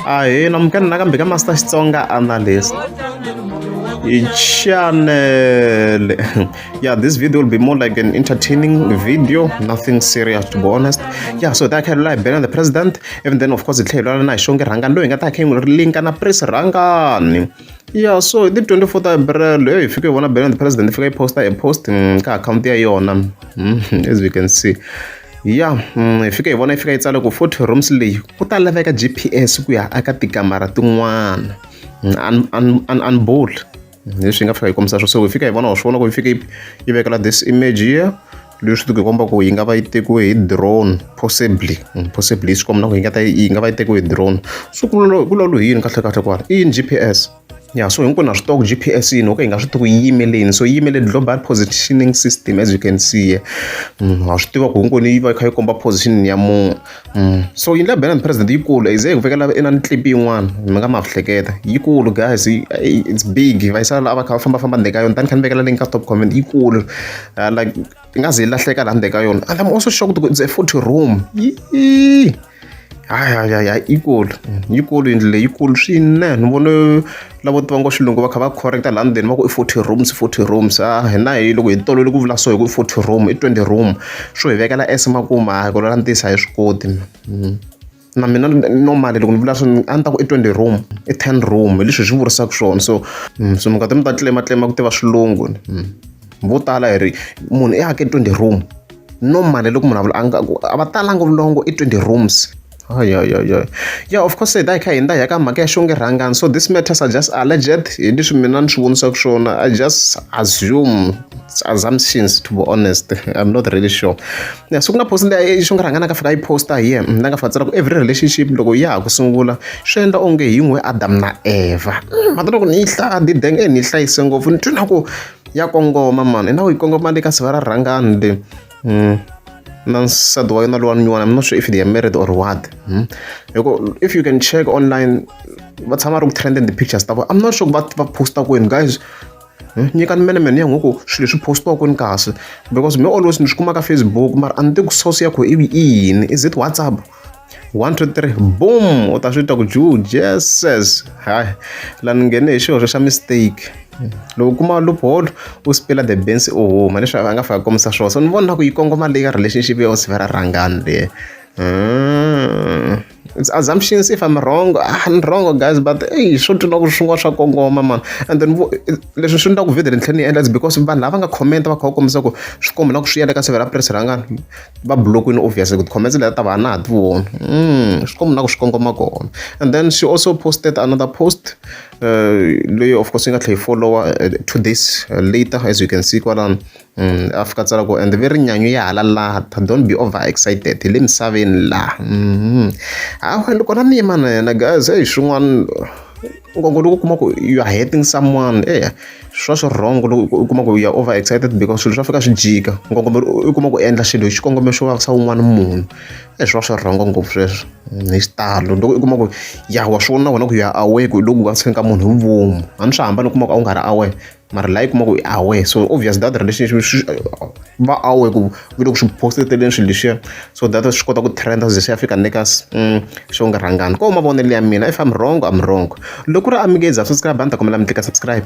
Ahee namukela nakambe ka Master Xitsonga Analyst channel. Yeah, this video will be more like an entertaining video, nothing serious to be honest. Yeah, so that kha hi Bena the President, and then of course hi tlhela hi na hi Xongi Rhangani loyi hi nga ta kha hi n'wi linka na Prince Rhangani. Yeah, so hi ti 24 ta April hi fike hi vona Bena the President yi fika yi posta a post ka akhawunti ya yona, as we can see. Ya hi fika hi vona yi fika yi tsala ku 40 rooms leyi ku ta laveka G_P_S ku ya aka tikamara tin'wana unbold leswi yi nga fika yi kombisa swona. So hi fika hi vona wa swi vona ku yi fike yi vekela this image here, leswi ti komba ku yi nga va yi tekiwe hi drone possibly, possibly swi komba na ku yi nga ta yi nga va yi tekiwe hi drone. So ku ku vulavuriwa hi yini kahle kahle kwala? I yini G_P_S? Ya, so hinkwenu ha swi tiva ku G_P_S yini, okay, hi nga swi tivi ku yi yimele yini. So yi yimele Global Positioning System, as you can see here. Ha swi tiva ku hinkwenu yi va yi kha yi komba position ya munhu. So yindlu ya Benny the President yikulu, hi ze hi ku vekela inani clip yin'wana mi nga ma hleketa yikulu guys, it's big. Va yisa la va kha va fambafamba ndzeni ka yona, tani kha ni vekela link ka top comment, yikulu like yi nga ze yi lahleka laha ndzeni ka yona. And I'm also shocked ku it's a 40 room. Hayi hayi hayi, yikulu, yikulu yindlu leyi, yikulu swinene. Ni vone lavo tiva ngo xilungu va kha va correct-a laha ndzeni va ku i 40 rooms, 40 rooms. A hina hi loko hi tolovele ku vula so hi ku i 40 room, i 20 room, swo hi vekela S makumu, hayi ku vula ntiyiso a hi swi koti. Na mina normally loko ni vula swo a ni ta ku i 20 room, i 10 room, hi leswi hi swi vurisaka swona. So so mi nga ti mi ta claim claim ku tiva xilungu. Vo tala hi ri munhu i ake 20 room, normally loko munhu a vula a nga a va talanga vulongo i 20 rooms. Hayi hayi hayi, yeah, of course hi ta hi kha hi hundza hi ya ka mhaka ya Xongi Rhangani. So this matters are just alleged, hi leswi mina ni swi vonisaka swona. I just assume, it's assumptions to be honest, I'm not really sure. Yeah, so ku na post leyi Xongi Rhangani a nga fika yi posta hi yena, la nga fika tsala ku every relationship loko ya ha ku sungula swi endla onge hi n'we Adam na Eva. Mati loko ni yi hlaya didenge ni yi hlayise ngopfu, ni twi na ku ya kongoma mani, i na ku yi kongoma le ka siva ra Rhangani le na nsati wa yena lowa nyuwana. I'm not sure if they are married or what. Hi ku if you can check online, va tshama ri ku trending the pictures ta vona. I'm not sure ku va va posta kwini guys. Nyikani mene ya n'we ku swilo leswi postiwa kwini kasi, because me always ni swi kuma ka Facebook, mara a ni tivi ku source ya kona i yini. Is it WhatsApp? 1 2 3 boom, u ta swi twa ku ju Jesus. Hayi, la ni nghene hi xihoxo xa mistake. Loko u kuma loophole u spila the beans, u huma leswi a nga fika kombisa swona. So ni vona ku yi kongoma leyi ka relationship ya Siva ra Rhangani leyi. It's assumptions, if I'm wrong, ah, ni wrong guys, but ey, swo twa ku swin'wana swa kongoma man. And then leswi swi endla ku video ni tlhela ni endla is because vanhu lava nga comment va kha va kombisa ku swi komba na ku swi yela ka siva ra Prince Rhangani, va block-ini obviously ku ti-comments leti ta va na ha ti voni. Swi komba na ku swi kongoma kona. And then she also posted another post leyi of course yi nga tlhela yi followa 2 days later, as you can see kwalano. A fika tsala ku and ve ri nyanyu ya hala lata, don't be over excited, hi le misaveni laha. Hawa ni kona ni yima na yena guys. Hey, swin'wana ngopfu loko u kuma ku you are hating someone, eya, swi va swi wrong loko u kuma ku you are over excited, because swilo swa fika swi jika ngopfu, u kuma ku endla xilo hi xikongomelo xo vavisa wun'wana munhu, e swi va swi wrong ngopfu sweswo hi xitalo. Loko u kuma ku ya wa swi vona na wena ku you are aware ku loko ku vaviseni ka munhu hi vomu, a ni swi hambana u kuma ku a wu nga ri aware, mara laha yi kuma ku i aware, so obvious that relationship va aware ku ve le ku swi posteteleni swilo leswiya, so that swi kota ku trenda ze swi ya fika ni ka Xongi Rhangani. Ko mavonelo ya mina, if I'm wrong, I'm wrong. Loko ku ri amukeza subscribe, a ni ta kombela mi tlika subscribe.